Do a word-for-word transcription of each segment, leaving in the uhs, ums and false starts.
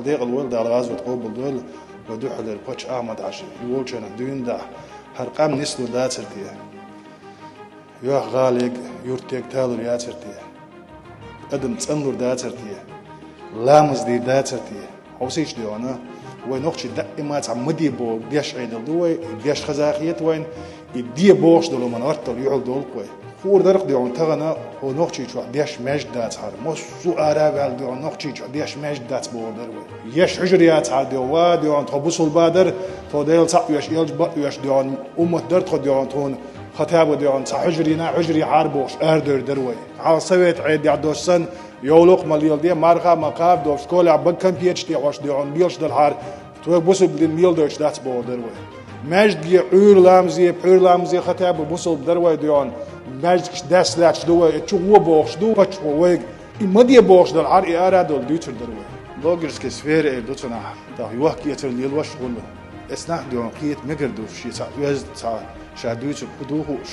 Декъала войла, Дала гӀазот къобалдойла, вай духьалера Паччахь Ахьмад-Хьажа, и волчунах дуьйна дахь, хӀара къам нислур дацар те? Йоах, гӀалега, юртега талур яцар те? Адам цӀанлур дацар те? Ламаз дийр дацар те? Хьовсийча, дуьхьал, вай нохчий даима цхьа ма де боху деш Ӏедал ду вай, деш хаза хета вайна, и де бохуш долу хӀуманна гӀортал юьхьал долу-кх вай. Хуур дара-кх, дуьхьал, тахана хӀо Нохчийчохь деш маьждиг дац хӀара. Массо а ара а ваьлла, дуьхьал, Нохчийчохь деш маьждиг дац бохур дара вай. Еш хьуьжар яц хӀара, дуьхьал, ва, дуьхьал, тхо бусулба дара, тхо Дела цхьаъ оьшу, элча бакъ оьшу, дуьхьал, уммат дара тхо, дуьхьал, тхуна хатаба, дуьхьал, цхьа хьуьжарина, хьуьжаре хьара бохуш арадевр дара вай. Хьалха совет Ӏедалехь долуш санна, йовлакх а ма леладе, марха а ма кхаба долуш, школехь бага конфеташ тӀехьош, дуьхьал, лелаш дара хӀара. Тхоьга бусулба дин леладойтуш дац бохур дара вай. Маьждиге Ӏуьйра ламазе, пхьуьйра ламазе хатаба бусулба дара вай, дуьхьал. Маьждигаш даьсса лаьтташ ду вай, и чу гӀо бохуш ду паччахьо вайга. И ма де бохуш дара хӀара, и ара а долу дуьйцур дара вай. Блогерский сфера эр ду цунах, тахана йохк-эцар лелош а хуьлу. Эцнахь, дуьхьал, кхета мегар ду, шен цхьа оьзда цхьа ша дуьйцург хӀун ду хууш,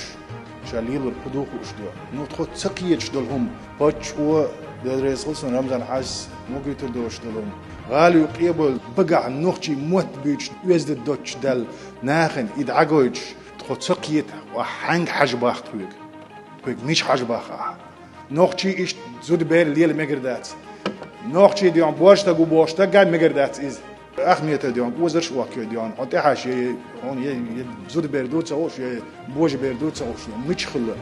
ша лелорг хӀун ду хууш, дуьхьал. Ну, тхо ца кхеташ долу хӀума, паччахьо, Дела реза хуьлда цунна, Рамзан-Хьаьжас ма гуьйтур доцуш долу хӀума. ГӀала юккъе а бевлла, багахь нохчийн мотт буьйцуш, оьзда доцуш даьлла, нахана и дӀагойтуш, тхо ца кхета, ахь хьаьнга хьажа боху тхоьга? Тхоьга мича хьажа боху ахь? Нохчий иштта зуда-бер лела мегар дац. Нохчий, дуьхьал, боьрша стаг ву бохуш стагга мегар дац иза. Ахмета, дуьхьал, озарш а охкайой, дуьхьал, хьо тӀехьа ше, хьуна е, е зуда-бер ду ца хууш, е божа-бер ду ца хууш, е мича хилла.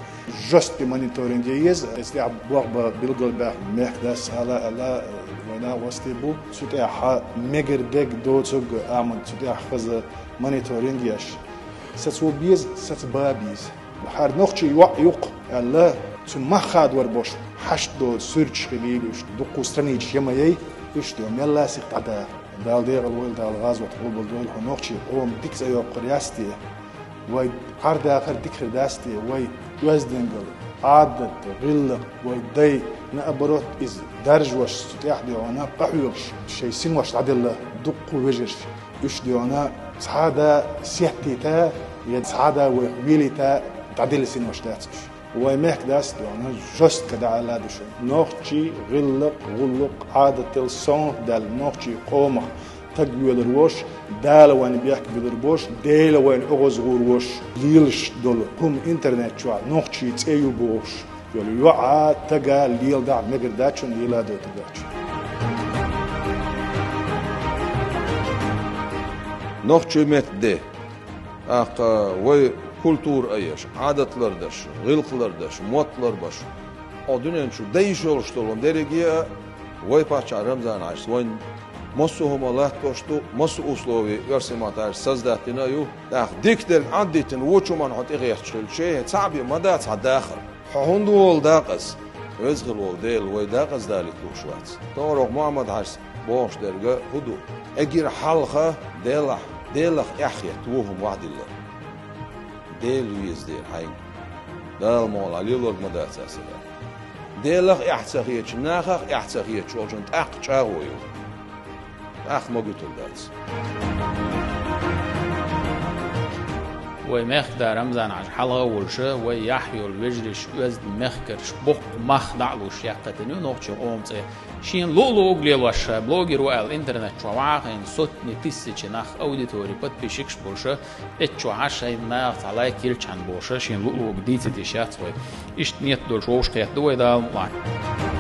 Жёсткий мониторинг е еза, эцу тӀехь болх бан билгалбаьхна мехкдас ала, ала, вайна гӀостий бу. Цу тӀехь мегар дерг доцург, амма цу тӀехь хаза мониторинг еш. Саца ву беза, саца ба беза. ХӀара нохчий йоӀ ю-кх аьлла, цуьнан мах хадор болуш, хьашт доцу суьрташ хилийла уьш, дуккха страничаш я ма яй, уьш, дуьхьал, мелла а сиха дӀадаха. Дала декъала войла, Дала гӀазот къобалдойла, хӀо нохчийн къоман дика цӀе йоккхур яц те, вай кхардахар дика хир дац те, вай оьздангалла, Ӏадат, гӀиллакх, вай дай, наоборот, иза даржош, цу тӀехь, дуьхьал, къахьоьгуш, шайн синош дӀаделла дуккха вежарша. Уьш, дуьхьал, цхьа а да сеттийта, я цхьа а да вайх велийта дӀаделла синош дац уьш. Вай мехкдас, дуьхьал, жёстко дӀаала ду шуна. Нохчийн гӀиллакх, гӀуллакх, Ӏадатал совнах даьлла, нохчийн къомах таг воьлур волуш, Дала вайна бехк биллар болуш, Дела вайна оьгӀаз гӀур волуш, лелаш долу хӀума интернет чохь нохчийн цӀе ю бохуш йолу йоӀа, тага леладахь мегар дац шуна, леладойтур дац шуна. Нохчийн меттан де. ТӀаккха вай культура а еш, Ӏадат лардеш, гӀиллакх лардеш, мотт ларбеш, хӀо дуьнен чу дайша йолуш долу дерриге а вай паччахь Рамзан-Хьаьжас вайна массо а хӀума латтош ду, массо а условия оьрсийн маттахь аьлча создать дина а ю. ТӀаккха дика дерг Ӏад диттина вочу хӀуманна хьо тӀехӀоьттуш хилча, цхьаъ бен ма дац хьан дахар. Хьо хӀунда волу дакъаза? Веза хилла волу Дела вай дакъаза далийта лууш вац. ТӀаккха Мухьаммад-Хьаьжас бохуш дерг хӀун ду? Эггара хьалха Делахь, Делах эхь хетта вон хӀума вахдиллар. Дела веза дера хьайна. Дала мукъ лахь, лелорг ма дац аса. Делах эхь ца хеташ, нахах эхь ца хеташ волчун тӀаккха чӀагӀо ю. ТӀаккха ма гуьтур дац. Вай мехкда Рамзан-Хьаьжа хьалха а волуша, вай яхь йолу вежарий, оьзда мехкарий, боккха мах дӀа а луш, яьккхийтина ю нохчийн къоман цӀе. Шена луъу-луъург лелош, ша блогер ву аьлла интернет чохь вахийна, сотни тысячи нах, аудитори, подписчикаш болуша, эцу чохь шайн нахаца лайк йилчхьана болуша, шена луъу-луъург дийцийта йиш яц вай. Иштта ниет долуш вовшахкхетта ду вай, Дала мукъ лахь.